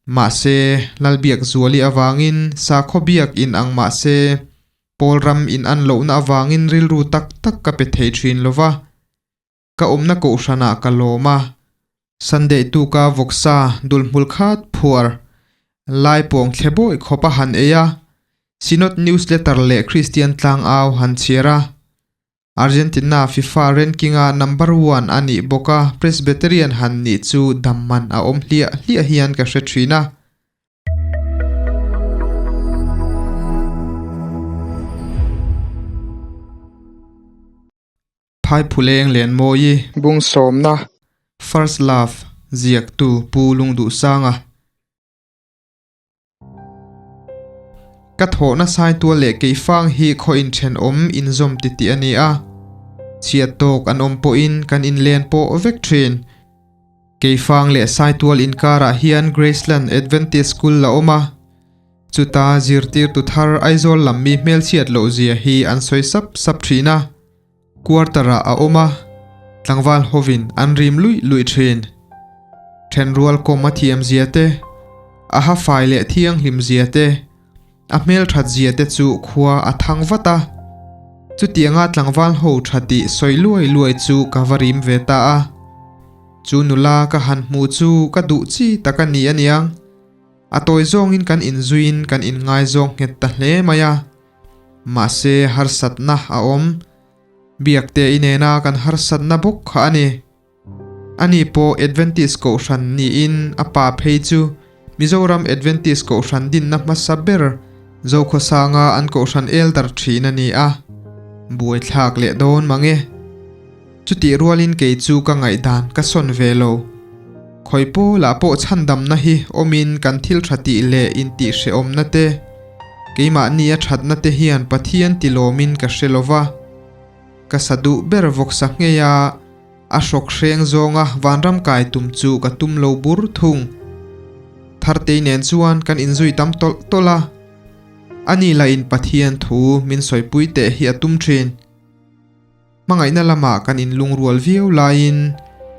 Mahse, Lalbiakzuali avangin sakhaw biak in ang mahse, Pawl ram in an lohna avangin rilru tak tak ka pe thei thin lo va. Ka awmna kohhranah ka lawm a, Sunday tuka vawksa dulhmul khat phuar lai pawng thle bawi khawp a han ei a, Synod Newsletter leh Kristian Tlangau han chhiar a. Argentina FIFA ranking-a number one a nih bawk a, Presbyterian han nih chu dam man a awm hliah hliah hian ka hre thin a. Phaiphuleng Lenmawi. Bung sawmna. First Love, ziaktu Pu Lungduhsanga. Ka thawhna saitual leh keifang hi khaw inthenawm inzawm titih a ni a. Chhiat tawk an awm pawhin kan inlen pawh vek thin. Keifang leh saitual inkarah hian Graceland Adventist School a awm a. Chuta zirtirtu thar Aizawl lam mi hmelchhiat loh zia hi an sawi sap sap thin a, quarter ah a awm a, tlangval hovin an rim luih luih thin. Thenrual kawm a thiam zia te, a ha fai leh thianghlim zia te, a hmelthat zia te chu khua a thang vat a. Chutianga tlangval ho tha tih sawi luai luai chu ka va rim ve ta a. Chu nula ka han hmu chu ka duh chi tak a ni aniang. A tawi zawngin kan inzuiin kan inngaizawng nghet ta hle mai a, mahse harsatna a awm. Biakte i nena kan harsatna bawk kha a ni. Ani pawh Adventist Kohhran niin a pa phei chu Mizoram Adventist Kohhran dinna hmasa ber Zokhawsanga an Kohhran elder thin a ni a, buaithlak leh dawn mang e. Chutih rualin kei chu ka ngaihdan ka sawn ve lo. Khawi pawlah pawh chhandamna hi awmin kan thil tha tih leh intihhrehawmna te, keimahni a thatna te hian Pathian tilawmin ka hre lo va. Ka sa duh ber vawksa nghei a, a hrawk hreng zawnga vanram kai tum chu ka tum lo bur thung. Thartei nen chuan kan inzui tam tawlh tawlh a, ani lahin Pathian thu min sawipui teh hi a tum thin. Hmangaihna lamah kan inlungrual viau laiin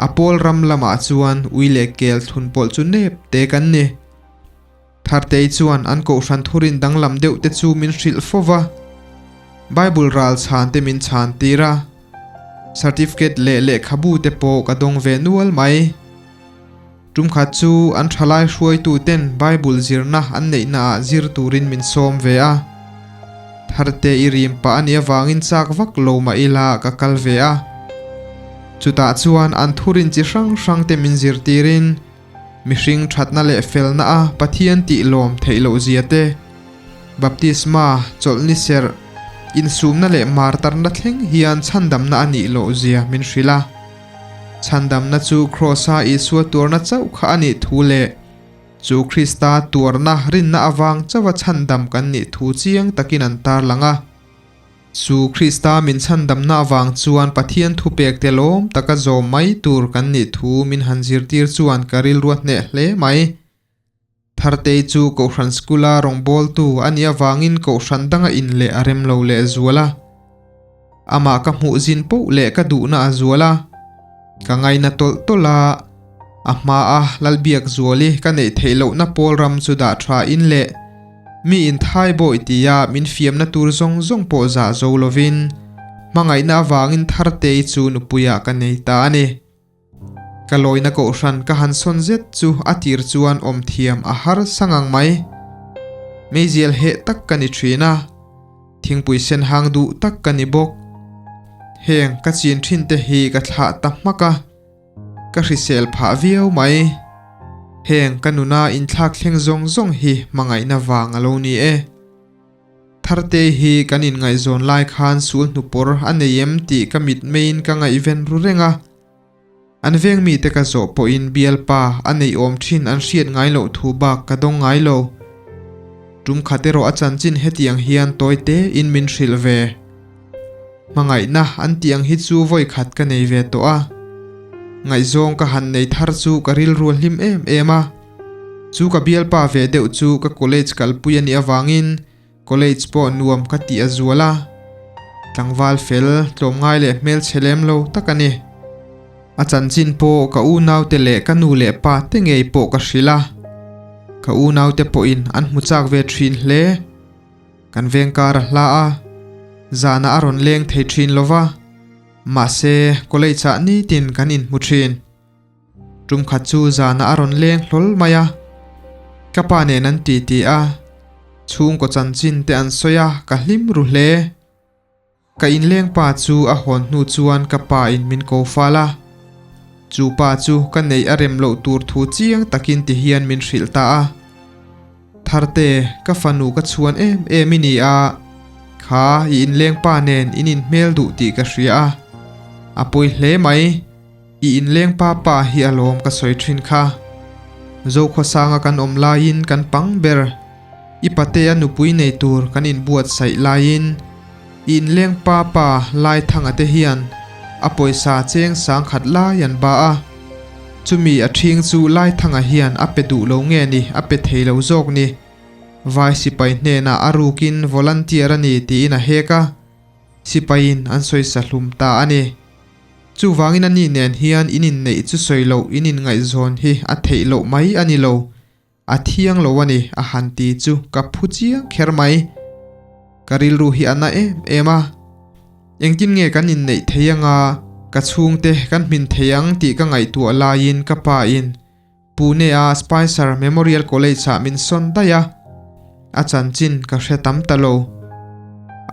a pawl ram lamah chuan ui leh kel thlun pawlh chu nep te kan ni. Thartei chuan an kohhran thurin danglam deuh te chu min hrilh fo va, Bible ral chhan te min chhan tir a, certificate leh lehkhabu te pawh ka dawng ve nual mai. Tumkhat chu an thalai hruaitu ten Bible zirna an neihnaah zir turin min sawm ve a. Tharte i rim pah a nih avangin chak vak lo mah ila ka kal ve a. Chutah chuan an thurin chi hrang hrang te min zirtirin mihring thatna leh felna a Pathian tih lawm theih loh zia te, baptisma, chawlhni serh, insumna leh martarna thleng hian chhandamna a nih loh zia min hrilh a. Chhandamna chu Kraws-a Isua tuarna chauh kha a nih thu leh chu Krista tuarna rinna avang chauha chhandam kan nih thu chiang takin an tarlang a. Chu Krista min chhandamna avang chuan Pathian thupek te lawm taka zawm mai tur kan nih thu min han zirtir chuan ka rilru a hneh hle mai. Thartei chu Kohhran School-a rawngbawltu a nih avangin Kohhran danga in leh a rem lo leh zual a. Amah ka hmuh zin poh leh ka duhna a zual a. Ka ngaina tawlh tawlh a, a hmaa Lalbiakzuali ka neih theih lohna pawl ram chu dah tha in leh mi inthai bawi tia min fiamna tur zawng zawng pawh zah zo lovin hmangaihna avangin Thartei chu nupuiah ka nei ta a ni. Ka lawina kohhran ka han sawn zet chu a tir chuan awm thiam a har sang ang mai. Meizial heh tak ka ni thin a, thingpui sen hang duh tak ka ni bawk. Heng ka chin thin te hi ka thlah ta hmak a, ka hrisel phah viau mai. Heng ka nuna inthlak thleng zawng zawng hi hmangaihna vang a lo ni e. Tharte hi kan inngaihzawn lai khan sul hnupawr a nei em tih ka mitmeiin ka ngaihven ru reng a. An veng mite ka zawh pawhin bialpa a neih awm thin an hriat ngai loh thu bak ka dawng ngai lo. Tum khat erawh a chanchin hetiang hian tawi tein min hrilh ve. Hmangaihna an tih ang hi chu vawi khat ka nei ve tawh a. Ngaihzawng ka han nei thar chu ka rilru a hlim em em a. Chu ka bialpa ve deuh chu ka college kalpui a nih avangin college pawh nuam ka tih a zual a. Tlangval fel, tlawmngai leh hmelchhe lem lo tak a ni. A chanchin pawh ka unaute leh ka nu leh pa te ngei pawh ka hrilh a. Ka unaute pawhin an hmu chak ve thin hle. Kan veng kar a hla a, zanah a rawn leng thei thin lo va, mahse college ah nitin kan inhmu thin. Tum khat chu zanah a rawn leng hlawl mai a, ka pa nen an titi a, chhungkaw chanchin te an sawi a, ka hlim ru hle. Ka inleng pa chu a hawn hnu chuan ka pa in min ko fal a, chu pa chu ka neih a rem loh tur thu chiang takin ti hian min hrilh ta a. Tharte, ka fanu ka chhuan em em i ni a, kha i inleng pa nen in inhmel duh tih ka hria a, a pawi hle mai. I inleng pa pa hi alawm ka sawi thin kha. Zokhawsanga kan awm laiin kan pang ber. I patea nupui nei tur kan inbuatsaih laiin i inleng pa pa Laithanga te hian a pawisa cheng sangkhat lai an ba a. Chumi a ṭhing chu Laithanga hian a pe duh lo nge ni a pe thei lo zawk ni. Vai sipai hnenah a rukin volunteer a ni tiin a hek a. Sipaiin an sawisa hlum ta a ni. Chuvangin a ni nen hian in inneih chu sawi loh in inngaihzawn hi a theih loh mai a ni lo, a thiang lo a ni a han ti chu ka phu chiang kher mai. Ka rilru hi a na em em a. Engtin nge kan inneih thei anga ka chhungte kan hmin thei ang tih ka ngaihtuah laiin ka pa in Pune-a Spicer Memorial College-ah min sawn daih a, a chanchin ka hre tam ta lo.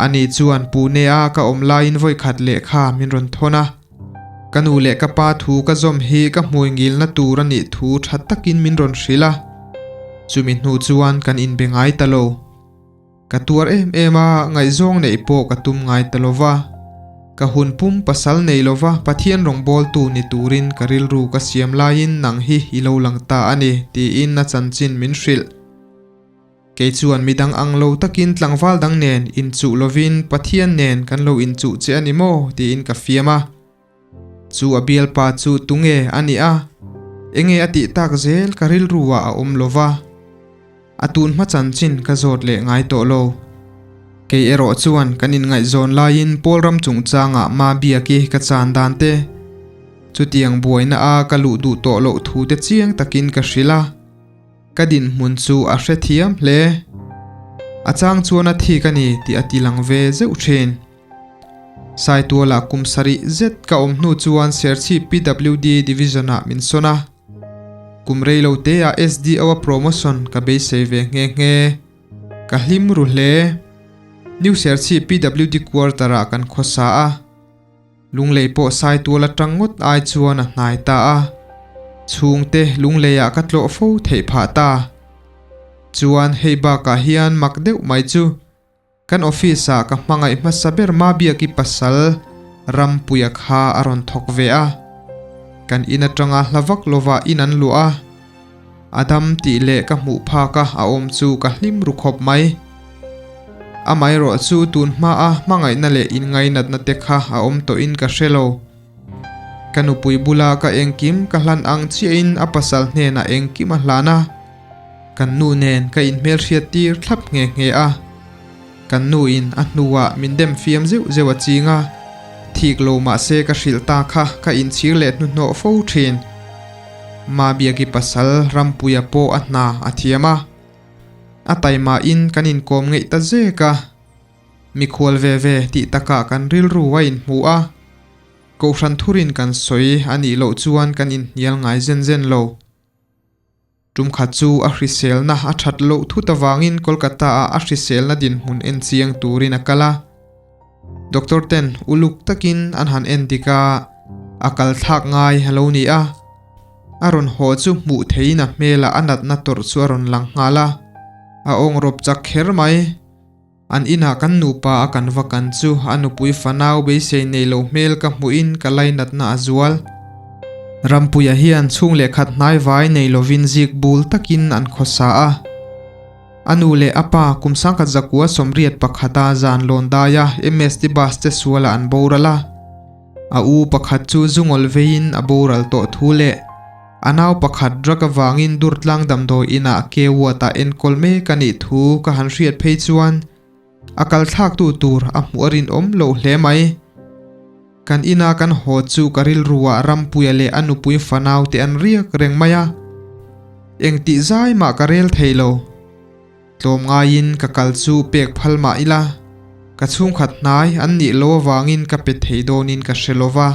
Ani chuan Pune-a ka awm laiin vawikhat lehkha min rawn thawn a, ka nu leh ka pa thu ka zawm hi ka hmui ngilna tur a nih thu tha takin min rawn hrilh a, chumi hnu chuan kan inbe ngai ta lo. Ka tuar em em a, ngaihzawng neih pawh ka tum ngai ta lova. Ka hun pum pasal nei lova Pathian rawngbawltu ni turin ka rilru ka siam laiin nang hi i lo lang ta a ni, tiin a chanchin min hrilh. Kei chuan midang ang lo takin tlangval dang nen inchuh lovin Pathian nen kan lo inchuh che a ni maw? tiin ka fiam a. Chu a bialpa chu tunge a nih a, enge a tih tak zel ka rilru ah a awm lova. A tun hma chanchin ka zawt leh ngai tawh lo. Kei erawh chuan kan inngaihzawn laiin Paul ram chungchangah ma biaki ka chan dan te, chutiang buaina a ka luh duh tawh loh thu te chiang takin ka hrilh a, ka dinhmun chu a hrethiam hle. A chang chuan a thik a ni tih a ti lang ve zeuh thin. Saitualah kum sarih zet ka awm hnu chuan Serchhip PWD Division-ah min sawn a. Kum rei lo te ah SDO a promotion ka beisei ve nghe nghe. Ka hlim ru hle. New Serchhip PWD quarter ah kan khawsa a. Lunglei pawh Saitual atang ngawt ai chuan a hnai ta a. Chhungte Lunglei ah ka tlawh fo theih phah ta. Chuan hei bakah hian mak deuh mai chu. Kan office ah ka hmangaih hmasa ber Mabiaki pasal Rampuia kha a rawn thawk ve a, kan in atanga hla vak lovah in an luah a, a dam tih leh ka hmuh phak a a awm chu ka hlim ru khawp mai. Amaherawh chu tun hma a hmangaihna leh inngainatna te kha a awm tawhin ka hre lo. Ka nupui bula ka engkim ka hlan ang chiahin a pasal hnenah engkim a hlan a. Kan nu nen ka inhmelhriat tir thlap nghe nghe a, kan nu in a hnuah min dem fiam zeuh zeuh a ching a, thik lo mahse ka hrilh ta kha ka inchhir leh hnuhnawh fo thin. Mabiaki pasal Rampuia pawh a hna a thiam a, a taima in kan inkawm ngeih ta zek a, mikhual ve ve tih takah kan rilru a inhmu a, Kohhran thurin kan sawi a nih loh chuan kan inhnial ngai zen zen lo. Tum khat chu a hriselna a that loh thut avangin Kolkata-ah a hriselna dinhmun en chiang turin a kal a. Doctor ten uluk takin an han en dik a, a kal thlak ngai a lo ni a. A rawn haw chu hmuh theihin a hmelah a natna tawrh chu a rawn lang nghal a, a awng rawp chak kher mai. An inah kan nupa a kan va kan chu a nupui fanau beisei nei lo hmel ka hmuhin ka lainatna a zual. Rampuia hian chhung leh khat hnai vai nei lovin zik bul takin an khawsa a. A nu leh a pa kum sangkhat zakua 81 a zan lawn daia MST bus te sualah an boral a. A u pakhat chu zungawl veiin a boral tawh thu leh a nau pakhat drug avangin Durtlang damdawi inah ke ward-ah enkawl mek a nih thu ka han hriat phei chuan a kal thlaktu tur a hmuh a rinawm loh hle mai. Kan ina kan haw chu ka rilruah Rampuia leh a nupui fanau te an riak reng mai a. Engtih zai mah ka rel thei lo. Tlawm ngaiin ka kal chu pek phal mah ila, ka chhungkhat hnai an nih lo avangin ka pe thei dawnin ka hre lo va.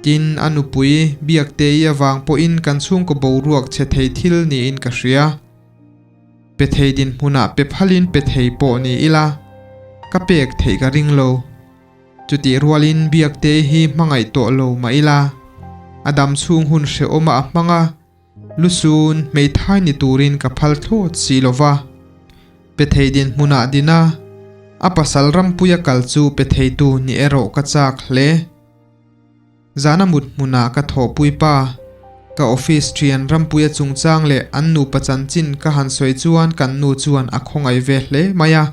Tin, a nupui Biaktei avang pawhin kan chhungkaw boruak chhe thei thil niin ka hria. Pe thei dinhmunah pe phalin pe thei pawh ni ila, ka pek theih ka ring lo. Chutih rualin Biaktei hi hmangaih tawh lo mah ila, a dam chhung hun hrehawmah a hmang a, Lusun hmeithai ni turin ka phal thlawt si lo va. Pe thei dinhmunah din a, a pasal rampuia kal chu pe theitu ni erawh ka chak hle. Zana mut hmunah ka thawhpui pa, ka office thian rampuia chungchang leh an nupa chanchin ka han sawi chuan kan nu chuan a khawngaih ve hle mai a.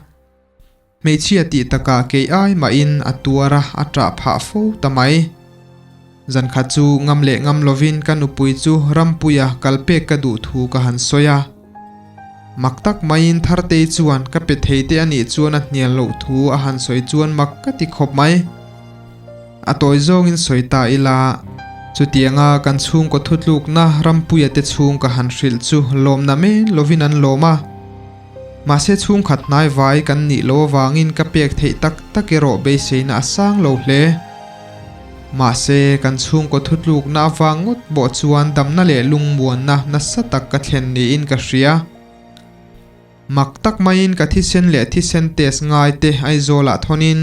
Hmeichhia tih takah kei ai mahin a tuar a, a ṭah phah fo ta mai. Zankhat chu ngam leh ngam lovin ka nupui chu Rampuia kal pek ka duh thu ka han sawi a. Mak tak maiin Thartei chuan ka pe thei te a nih chuan a hnial loh thu a han sawi chuan mak ka ti khawp mai. A tawi zawngin sawi ta ila, chutianga kan chhungkaw thutlukna Rampuia te chhung ka han hrilh chu lawmna men lovin an lawm a. Mahse chhungkhat hnai vai kan nih lo avangin ka pek theih tak tak erawh beiseina a sang lo hle. Mahse kan chhungkaw thutlukna avang ngawt pawh chuan damna leh lungmuanna nasa tak ka thlen niin ka hria. Mak tak maiin ka thisen leh thisen test ngai te Aizawlah thawnin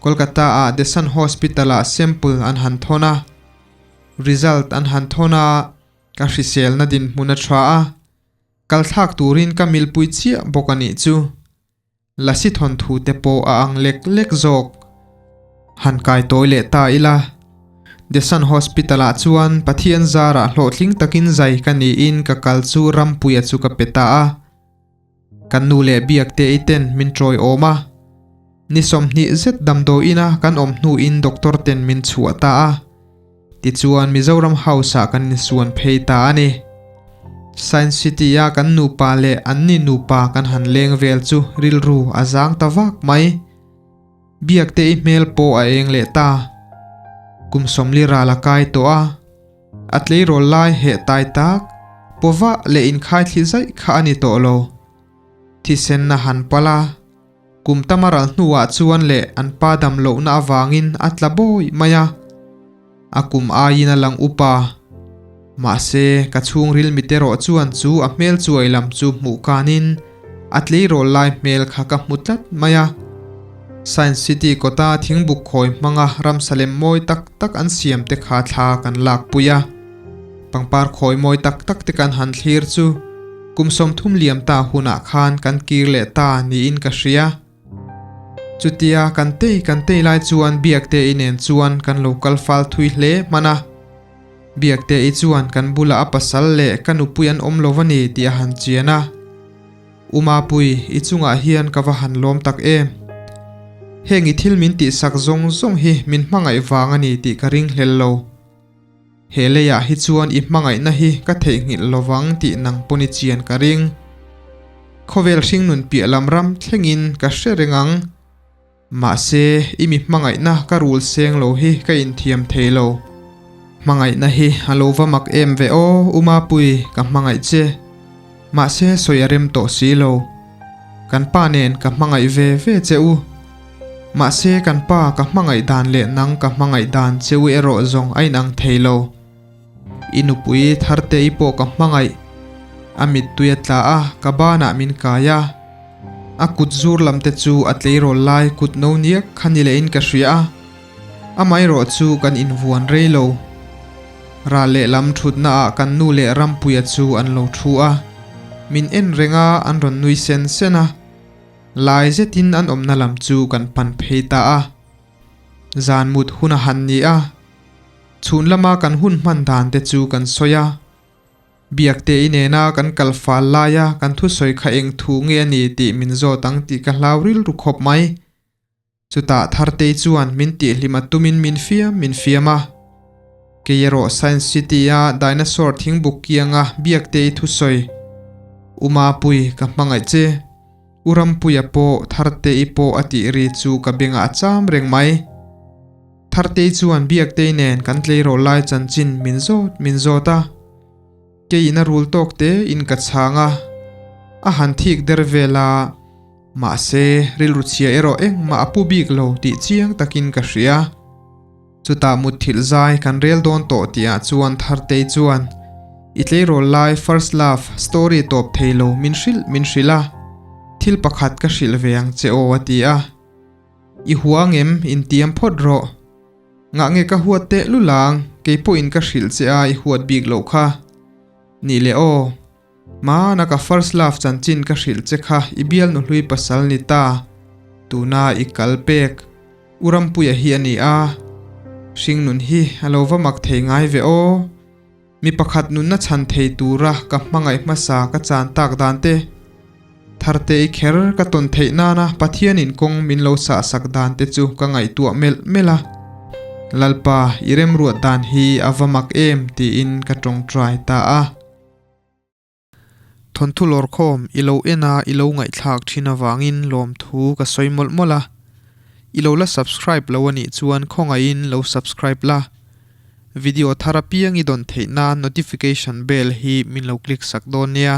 Kolkata-ah The Sun Hospital-ah sample an han thawn a, result an han thawn a, ka hriselna dinhmun a tha a. Kal thlak turin ka milpui chiah bawk a nih chu. Lasi thawnthu te pawh a ang lek lek zawk. Han kai tawi leh ta ila. The Sun Hospital ah chuan Pathian zarah hlawhtling takin zai ka niin ka kal chu Rampuia chu ka pe ta a. Kan nu leh Biakte i ten min tawi awm a. Ni 20 zet damdawi ina kan awm hnuin doctor ten min chhuah ta a. Tichuan Mizoram House-ah kan insuan phei ta a ni. Science City-a kan nupa leh anni nupa kan han leng vel chu rilru a zang ta vak mai. Biakte i hmel pawh a eng leh ta. Kum 40 ral a kai tawh a. A tleirawl lai heh tai tak, pawvah leh inkhaithli zaih kha a ni tawh lo. Thisen a han pal a. Kum tam a ral hnuah chuan leh an pa dam lohna avangin a tla bawi mai a, a kum aiin a lang upa. Mahse, ka chhungril mit erawh chuan chu a hmel chuai lam chu hmuh kanin a tleirawl lai hmel kha ka hmu tlat mai a. Science City kawta thingbuk khawi hmanga ramsa lem mawi tak tak an siam te kha thla kan lakpui a. Pangpar khawi mawi tak tak te kan han thlir chu kum 30 liam ta hunah khan kan kir leh ta niin ka hria. Chutia kan tei kan tei lai chuan Biakte i nen chuan kan lo kal fal thui hle hman a. Biakte i chuan kan bulah a pasal leh ka nupui an awm lo va ni tih a han chian a. U Mapui, i chungah hian ka va han lawm tak em. Heng i thil min tihsak zawng zawng hi min hmangaih vang a ni tih ka ringhlel lo. He leiah hi chuan i hmangaihna hi ka theihnghilh lovang tih nang pawn i chian ka ring. Khawvel hringnun piah lam ram thlengin ka hre reng ang. Mahse, i mi hmangaihna ka rul seng lo hi ka inthiam thei lo. Hmangaihna hi a lo va mak em ve aw, U Mapui, ka hmangaih che. Mahse, sawi a rem tawh si lo. Kan pa nen ka hmangaih ve ve che u. Mahse kan pa ka hmangaih dan leh nang ka hmangaih dan che u erawh zawng a inang thei lo. I nupui Tharte i pawh ka hmangaih. A mittui a tla a, ka banah min kai a. A kut zur lam te chu a tleirawl lai kut no niak kha ni lehin ka hria a. Amaherawh chu kan invuan rei lo. Ral lehlam thutna ah kan nu leh Rampuia chu an lo thu a. Min en reng a, an rawn nui sen sen a. Lai zetin an awmna lam chu kan pan phei ta a. Zan mut hun a han ni a. Chhun lama kan hun hman dan te chu kan sawi a. Biakte i nena kan kal fal laia kan thusawi kha eng thu nge a ni tih min zawt ang tih ka hlau rilru khawp mai. Chutah Thartei chuan min tihhlim a tumin min fiam min fiam a. Kei erawh Science City-a dinosaur thingbuk kianga Biaktei thusawi, U Mapui, ka hmangaih che. U Rampuia pawh Thartei pawh a tih ri chu ka bengah a cham reng mai. Thartei chuan Biaktei nen kan tleirawl lai chanchin min zawt min zawt a. Keiin a rul tawk te in ka chhang a, a han thik der vel a, mahse rilru chhia erawh engmah a pu bik lo tih chiang takin ka hria. Chutah mutthilh zai kan rel dawn tawh tihah chuan Thartei chuan, I tleirawl lai first love story tawp thei lo min hrilh min hrilh a, thil pakhat ka hrilh ve ang che aw a ti a. I hua ngem intiam phawt rawh. Ngah nge ka huat teh lul ang, kei pawhin ka hrilh che a i huat bik loh kha. Nih leh aw. Hmana ka first love chanchin ka hrilh che kha i bialnu hlui pasal ni ta. Tuna i kal pek. U Rampuia hi a ni a. Hringnun hi a lo va mak thei ngai ve aw. Mi pakhat nunna chhan thei tura ka hmangaih hmasa ka chan tak dan te, Tharte i kher ka tawn theih nana Pathianin kawng min lo sahsak dan te chu ka ngaihtuah melh melh a. Lalpa, i remruat dan hi a va mak em tiin ka tawngtai ta a. Thawnthu lawrkhawm i lo en a i lo ngaihthlak thin avangin lawmthu ka sawi mawlh mawlh a. I lo la subscribe lo anih chuan khawngaihin lo subscribe la. Video thar apiang i dawn theih nan notification bell hi min lo click sak dawn nia.